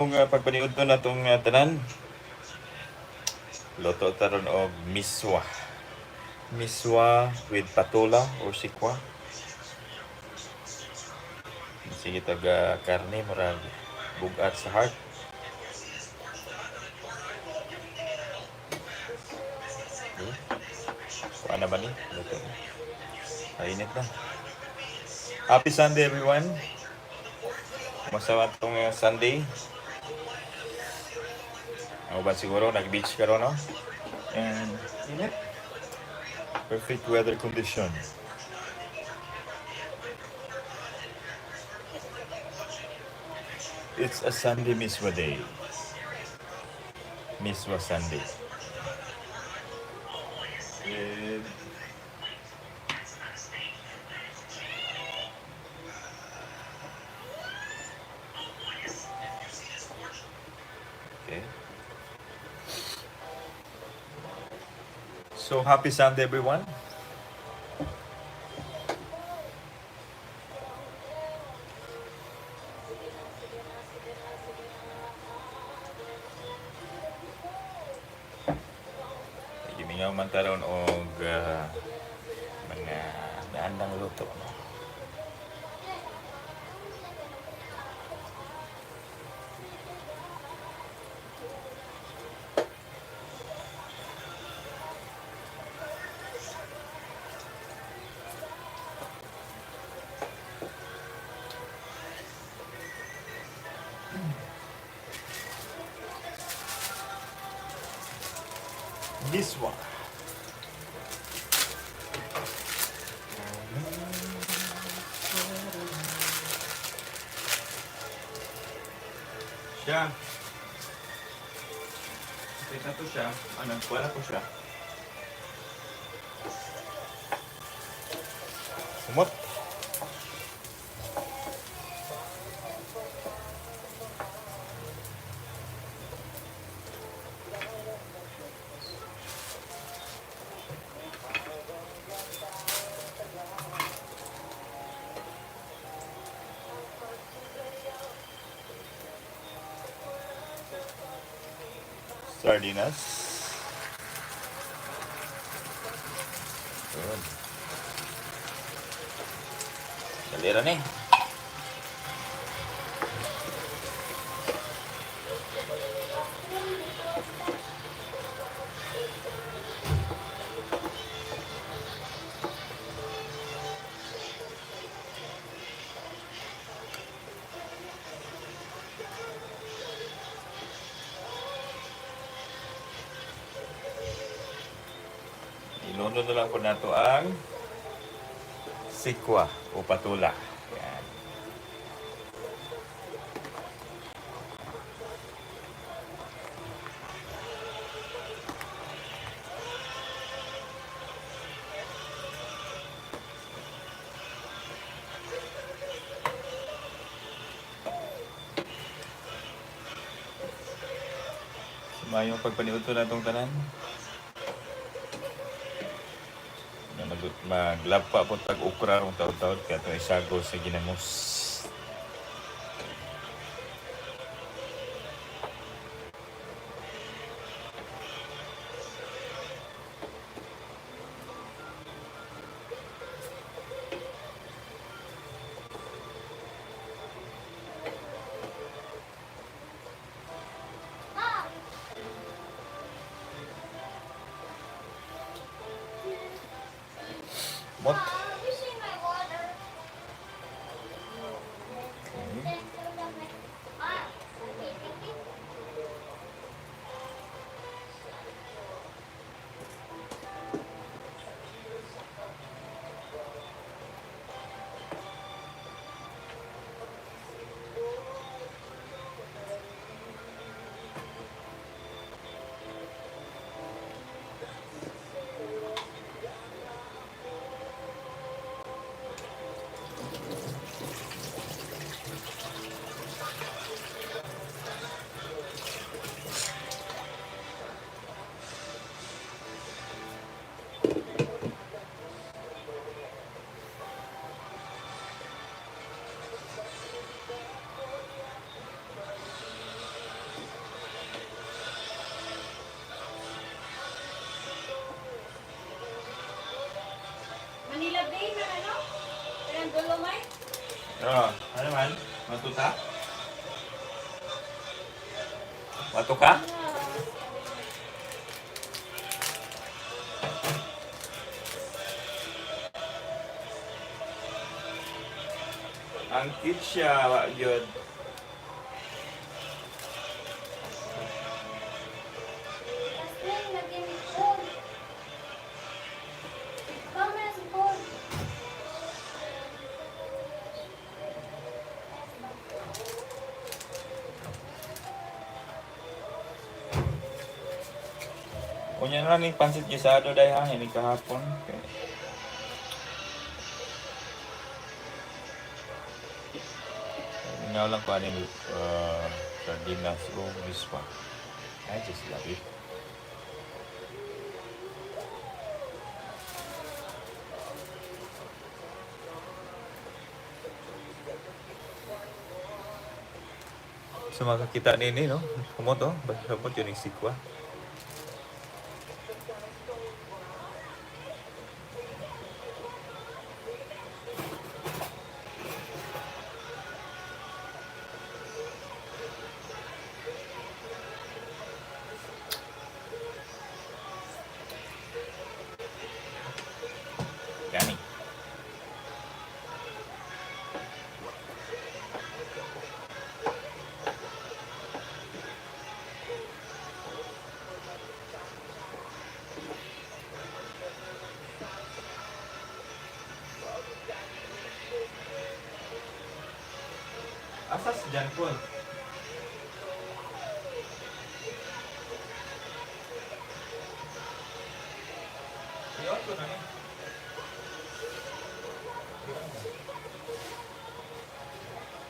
Kung pagpaniudto na itong tanan, luto taron og miswa. Miswa with patula or sikwa. Sige, taga karne, murag bugat sa heart. Okay. Kuha na ba ni? Luto na. Mainit na. Happy Sunday, everyone. Kumusta man itong Sunday? Ako ba siguro nag-beach karon, no? And init. Perfect weather condition. It's a Sunday Miswa day. Miswa Sunday. And okay. So happy Sunday, everyone. Gimingaw man taron og mga naandang luto, no? This one. Siya. Kita to siya. Ano, kuha na ko siya. Kumot. Sardinas. Yun. Dalira ni. Ilunod na lang po nato ang sikwa o patula. Yan. Sumayong pagpaniudto na itong tanan. Na maglapa po tag okra rong taon-taon kaya itong isago sa ginamos. Mot. Mom, you see my water? Okay. Ah, okay, thank you. Mato ka? No. Ang cute siya, wa gyud. Asling, lagyan ni Paul. Paul na si Paul. Unya na ning pansit gisado dai ha, ini kahapon. Okay. Minaw lang ko ani sardinas o miswa. I just love it. So makakita nini, no? Kumot, oh. Basta yun yung sikwa. Gani. Asa si John Paul? I-on ko na eh.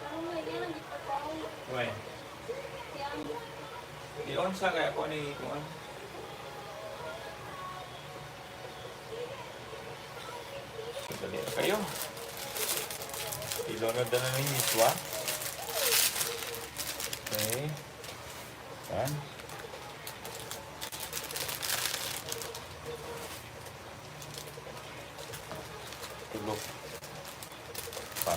Ako mo, yan ang ipataw. Why? Yan. I-on sa kaya ko ni kuan. Dali na kayo. Ilunod na na ninyo ito, ah. Okay. Yan. Tulog. Pa.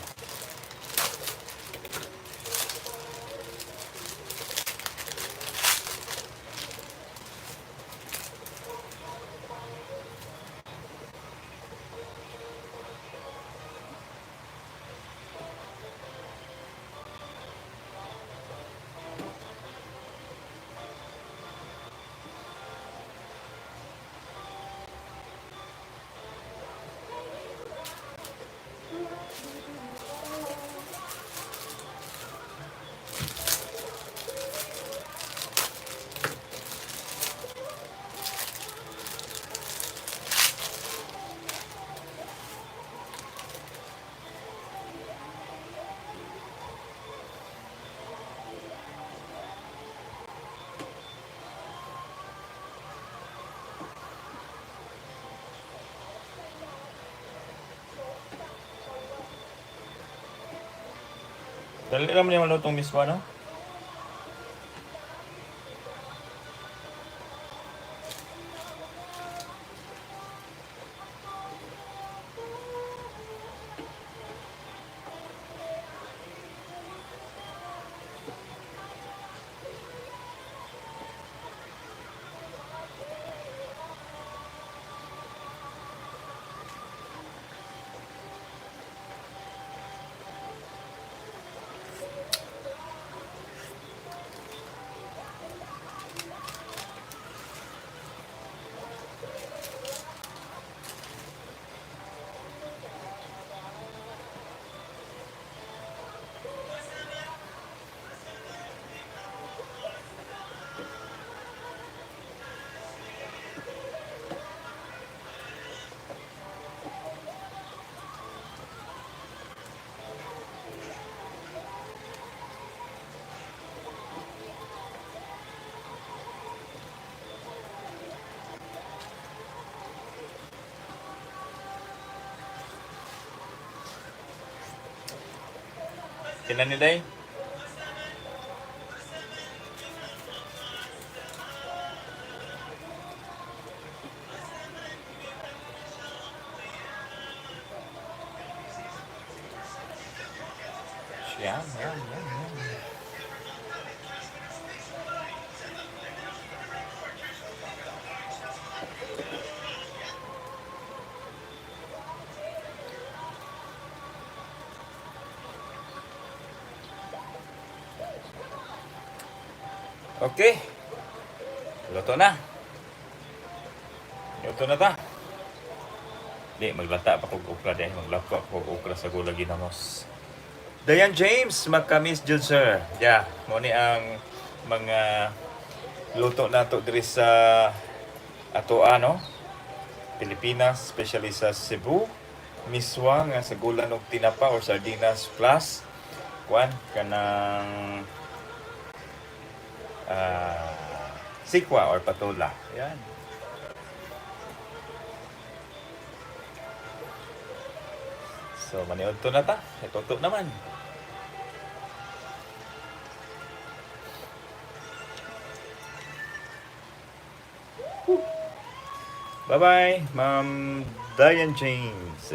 Dali lang niya malutong miswa, no? Tinan ni Day. Yum, yum, yum, yum. Okay. Luto na. Luto na ta. Di, maglata pa kog okra dahil maglako ako og okra sa gula ginamos. Dayan James, makamis jud, sir. Yeah, mo ni ang mga luto nato diri sa atoa, no? Pilipinas, especially sa Cebu. Miswa nga sa gulan og tinapa or sardinas plus kuan kanang sikwa or patula. Yan. So, maniod to na ta. Ituto naman. Bye-bye, Ma'am Diane James.